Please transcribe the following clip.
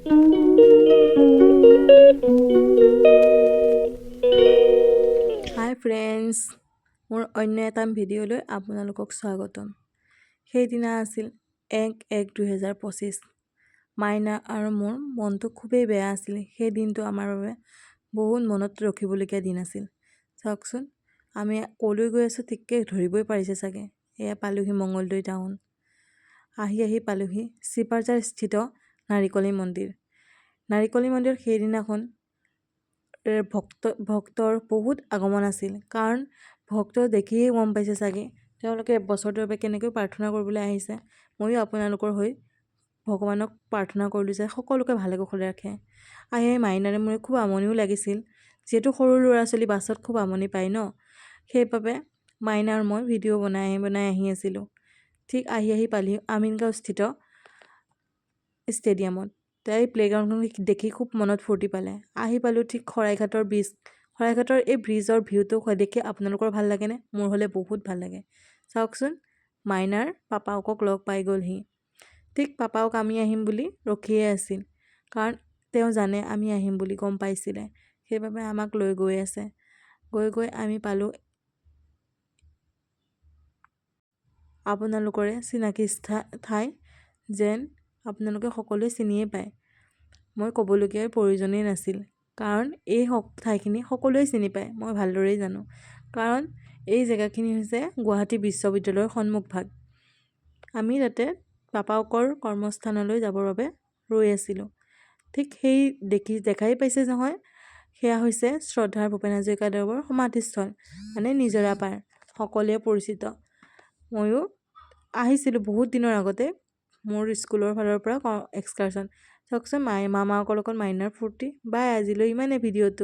হাই friends, মোৰ অন্য এটা ভিডিঅ'লৈ আপোনালোকক স্বাগতম। সেইদিনা আছিল 1/1/2025। মাইনা আৰু মোৰ মনটো খুবেই বেয়া আছিল। সেই দিনটো আমাৰ বাবে বহুত মনত ৰাখিবলগীয়া দিন আছিল। চাওকচোন, আমি ক'লৈ গৈ আছোঁ, ঠিককৈ ধৰিবই পাৰিছে চাগে। এয়া পালোহি মঙলদৈ টাউন। আহি আহি পালোহি ছিপাঝাৰস্থিত নাৰিকলি মন্দিৰ। নাৰিকলি মন্দিৰত সেইদিনাখন ভক্তৰ বহুত আগমন আছিল। কাৰণ ভক্ত দেখিয়েই গম পাইছে চাগে, তেওঁলোকে বছৰটোৰ বাবে কেনেকৈ প্ৰাৰ্থনা কৰিবলৈ আহিছে। ময়ো আপোনালোকৰ হৈ ভগৱানক প্ৰাৰ্থনা কৰিলোঁ যে সকলোকে ভালে কুশলে ৰাখে। আহি আহি মাইনাৰে মোৰে খুব আমনিও লাগিছিল। যিহেতু সৰু ল'ৰা ছোৱালী বাছত খুব আমনি পায় ন, সেইবাবে মাইনা আৰু মই ভিডিঅ' বনাই বনাই আহি আছিলোঁ। ঠিক আহি আহি পালোহি আমিনগাঁওস্থিত ষ্টেডিয়ামত। তাই প্লে'গ্ৰাউণ্ডখন দেখি খুব মনত ফূৰ্তি পালে। আহি পালোঁ ঠিক শৰাইঘাটৰ ব্ৰিজ। শৰাইঘাটৰ এই ব্ৰিজৰ ভিউটো দেখি আপোনালোকৰ ভাল লাগেনে? মোৰ হ'লে বহুত ভাল লাগে। চাওকচোন, মাইনাৰ পাপাকক লগ পাই গ'লহি। ঠিক পাপাওক আমি আহিম বুলি ৰখিয়ে আছিল। কাৰণ তেওঁ জানে আমি আহিম বুলি গম পাইছিলে। সেইবাবে আমাক লৈ গৈ আছে। গৈ গৈ আমি পালোঁ আপোনালোকৰে চিনাকি ঠাই, যেন আপোনালোকে সকলোৱে চিনিয়ে পায়। মই ক'বলগীয়াৰ প্ৰয়োজনেই নাছিল। কাৰণ এই ঠাইখিনি সকলোৱে চিনি পায়, মই ভালদৰেই জানো। কাৰণ এই জেগাখিনি হৈছে গুৱাহাটী বিশ্ববিদ্যালয়ৰ সন্মুখভাগ। আমি তাতে পাপাকৰ কৰ্মস্থানলৈ যাবৰ বাবে ৰৈ আছিলোঁ। ঠিক সেই দেখাই পাইছে নহয়, সেয়া হৈছে শ্ৰদ্ধাৰ ভূপেন হাজৰিকাদেৱৰ সমাধিস্থল, মানে নিজৰা পাৰ, সকলোৱে পৰিচিত। ময়ো আহিছিলোঁ বহুত দিনৰ আগতে মোৰ স্কুলৰ ফালৰ পৰা এক্সকাৰশ্যন। চাওকচোন, মামাকৰ লগত মাইনাৰ ফূৰ্তি। বাই, আজিলৈ ইমানেই ভিডিঅ'টো।